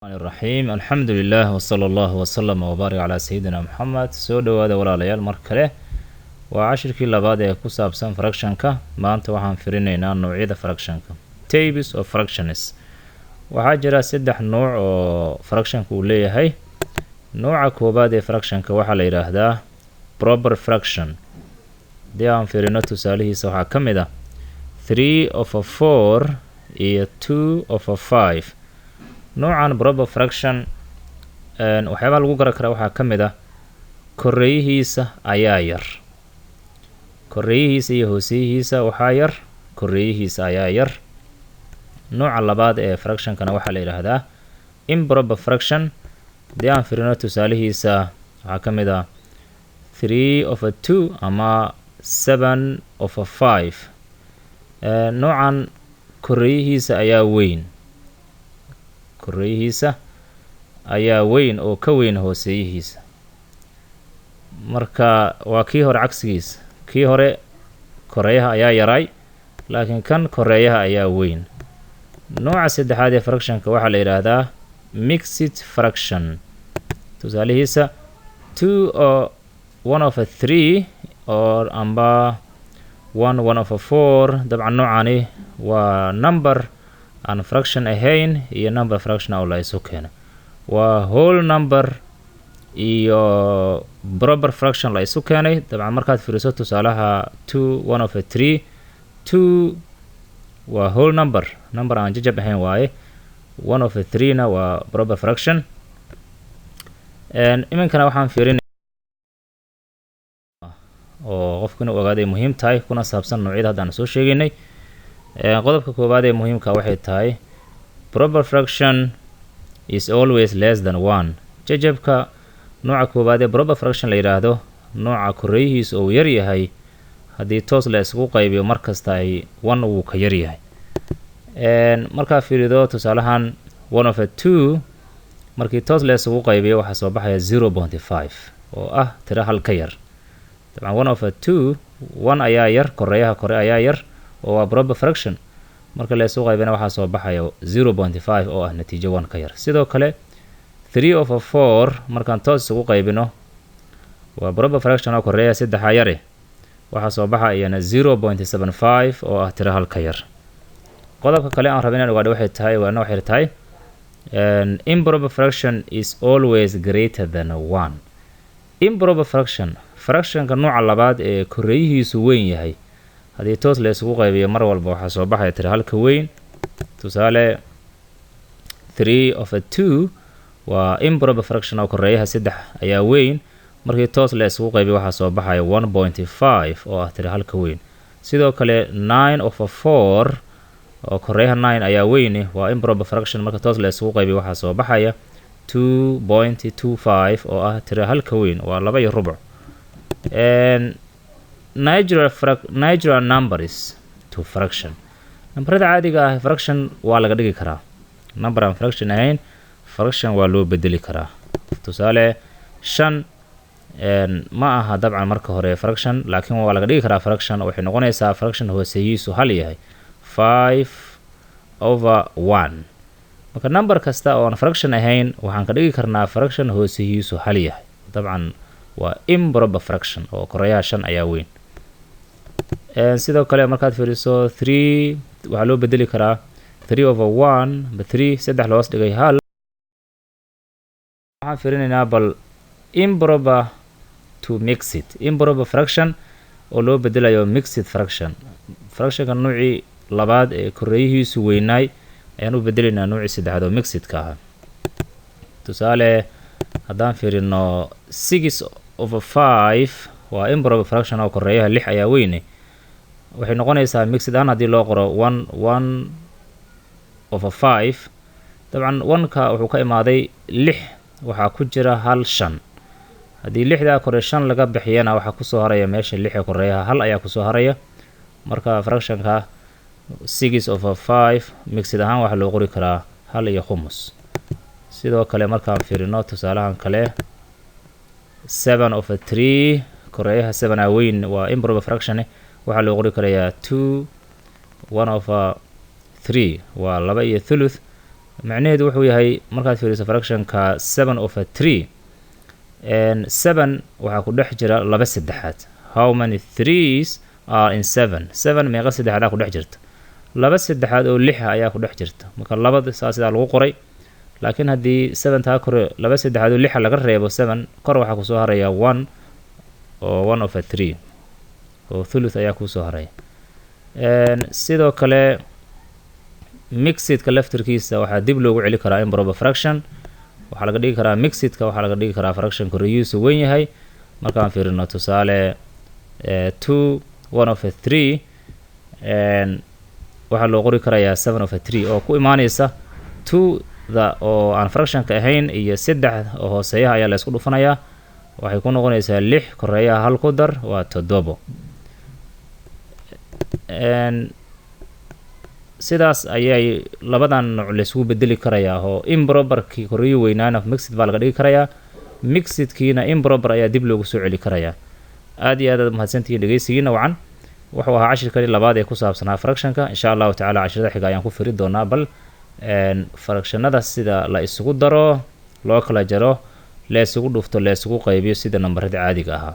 Raxiim, alxamdu lilah, wsala allahu wasalama wbaarik calaa sayidina Moxamed. Soo dhowaada, walaalayaal, mar kale. Waa cashirkii labaad ee ku saabsan fractionka. Maanta waxaan firinaynaa noocyada fractionka, types of fractions. Waxaa jira saddex nuuc oo fractionka uu leeyahay. Nooca koowaad ee fractionka waxaa la yidhaahdaa proper fraction. Haddii aan firino tusaalihiisa, waxaa ka mid ah 3 over 4 iyo 2 over 5. Noocan proper fraction waxyaabaha lagu garan karaa waxaa ka mid ah koreeyihiisa ayaa yar. Koreeyihiisa iyo hooseyihiisa waxaa yar, koreeyihiisa ayaa yar. Nooca labaad ee fractionkana waxaa la yidhaahdaa improper fraction. Haddii aan firino tusaalihiisa, waxaa ka mid ah 3 over 2 ama 7 over 5. Noocan koreeyihiisa ayaa weyn, koreeyihiisa ayaa weyn oo ka weyn hooseeyihiisa. Marka waa kii hore cagsigiisa. Kii hore koreeyaha ayaa yaraay, laakiin kan koreeyaha ayaa weyn. Nooca saddexaad ee fractionka waxaa la yidhaahdaa mixed fraction. Tusaalihiisa two oo 1 over 3 or amba one 1 over 4. Dabcan noocani waa number aan fraction ahayn iyo number fraction oo la isu keena. Waa whole number iyo proper fraction la isu keenay. Dabcan markaad fiiriso tusaalaha two 1 over 3, two waa whole number, number aan jajab ahayn waaye. 1 over 3 na waa proper fraction. Iminkana waxaan fiirin oo qofku inuu ogaaday muhiim tahay, kuna saabsan noocyada hadda aan soo sheegaynay. Qodobka koowaad ee muhiimka waxay tahay proper fraction is always less than one. Jajabka nooca koowaad ee proper fraction la yidhaahdo, nooca koreeyihiisa uu yar yahay, haddii toos la isugu qaybiyo, mar kasta ay one wuu ka yar yahay. Markaa fiirido tusaalahan 1 over 2, markii toos la isugu qaybiyo waxaa soo baxaya 0.5 oo ah tiro hal ka yar. Dabcan 1 over 2, one ayaa yar, koreeyaha kore ayaa yar oo waa proper fraction. Marka la isugu qaybina waxaa soo baxaya 0.5 oo ah natiijo one ka yar. Sidoo kale 3 over 4 markaan toos isugu qaybino waa proper fraction oo koreeyaha saddexa yare. Waxaa soo baxa iyana 0.75 oo ah tiro hal ka yar. Qodobka kale aan raba inaan ogaadho waxay tahay, waana waxay tahay improper fraction is always greater than one. Improper fraction, fractionka nooca labaad ee koreeyihiisu weyn yahay, haddii toos la isugu qaybiyo mar walba waxaa soo baxaya tiro halka weyn. Tusaale 3 over 2 waa improper fraction oo koreeyaha saddex ayaa weyn. Markii toos la isugu qaybiyo waxaa soo baxaya 1.5 oo ah tiro halka weyn. Sidoo kale 9 over 4 oo koreeyaha nine ayaa weyne waa improper fraction. Marka toos la isugu qaybiyo waxaa soo baxaya 2.25 oo ah tiro halka weyn, waa laba iyo rubuc. Natural numbers to fraction. Nambarada caadiga ah fraction waa laga dhigi karaa. Number aan fraction ahayn fraction waa loo bedeli karaa. Tusaale shan ma aha dabcan marka hore fraction, laakiin waa laga dhigi karaa fraction. Waxay noqonaysaa fraction hooseeyihiisu hal yahay, 5 over 1. Marka number kasta oo aan fraction ahayn waxaan ka dhigi karnaa fraction hooseeyihiisu hal yahay. Dabcan waa improper fraction oo koreyaha shan ayaa weyn. Sidoo kale markaad fiiriso three, waxaa loo bedeli karaa 3 over 1, three saddex loos dhigay hal. Waxaan fiirinaynaa bal improper to mixed, improper fraction oo loo bedelayo mixed fraction. Fractionka nuucii labaad ee koreeyihiisu weynaay ayaan u bedelaynaa nuucii saddexaad oo mixedka ahaa. Tusaale haddaan fiirino 6 over 5 waa improper fraction oo koreeyaha lix ayaa weyne. Waxay noqonaysaa mixed ahaan haddii loo qoro one 1 over 5. Dabcan one-ka wuxuu ka imaaday lix waxaa ku jira hal shan. Haddii lixdaa kore shan laga bixiyana, waxaa kusoo haraya meesha lix ee koreeyaha hal ayaa kusoo haraya. Marka fractionka 6 over 5 mixed ahaan waxaa loo qori karaa hal iyo khumus. Sidoo kale markaan fiirino tusaalahan kale 7 over 3, koreeyaha seven a weyn, waa improper fraction. Waxaa loo qori karayaa two 1 over 3, waa laba iyo thuluth. Macnaheedu wuxuu yahay, markaad fiiriso fractionka 7 over 3, 7 waxaa ku dhex jira laba saddexaad. How many threes are in 7? 7 meeqa saddexaadaa ku dhex jirta? Laba saddexaad oo lixa ayaa ku dhex jirta. Marka labada saa sidaa lagu qoray, laakiin haddii 7 taa kore laba saddexaad oo lixa laga reebo 7, kor waxaa kusoo haraya 1 oo 1 over 3 oo thuluth ayaa kusoo haraya. Sidoo kale mixedka laftirkiisa waxaa dib loogu celi karaa improper fraction. Waxaa laga dhigi karaa mixedka, waxaa laga dhigi karaa fraction koreyihiisu weyn yahay. Markaan fiirino tusaale 2 1 over 3, waxaa loo qori karayaa 7 over 3 oo ku imaaneysa 2 da oo aan fractionka ahayn iyo 3 oo hooseeyaha ayaa la isku dhufanayaa. Waxay ku noqonaysaa 6, koreeyaha hal ku dar, waa 7. Sidaas ayay labadan nooc laysugu bedeli karayaa, oo improperkii koreeyu weynaana mixed baa laga dhigi karayaa, mixedkiina improper ayaa dib loogu soo celi karayaa. Aad iyo aad aad mahadsantihiin dhegeysigiina wacan. Wuxuu ahaa cashirkani labaad ee ku saabsanaa fractionka. Insha Allahu tacala cashirada xiga ayaan ku firi doonaa bal fractionada sida la isugu daro, loo kala jaro, la isugu dhufto, la isugu qaybiyo sida nambarada caadiga ahaa.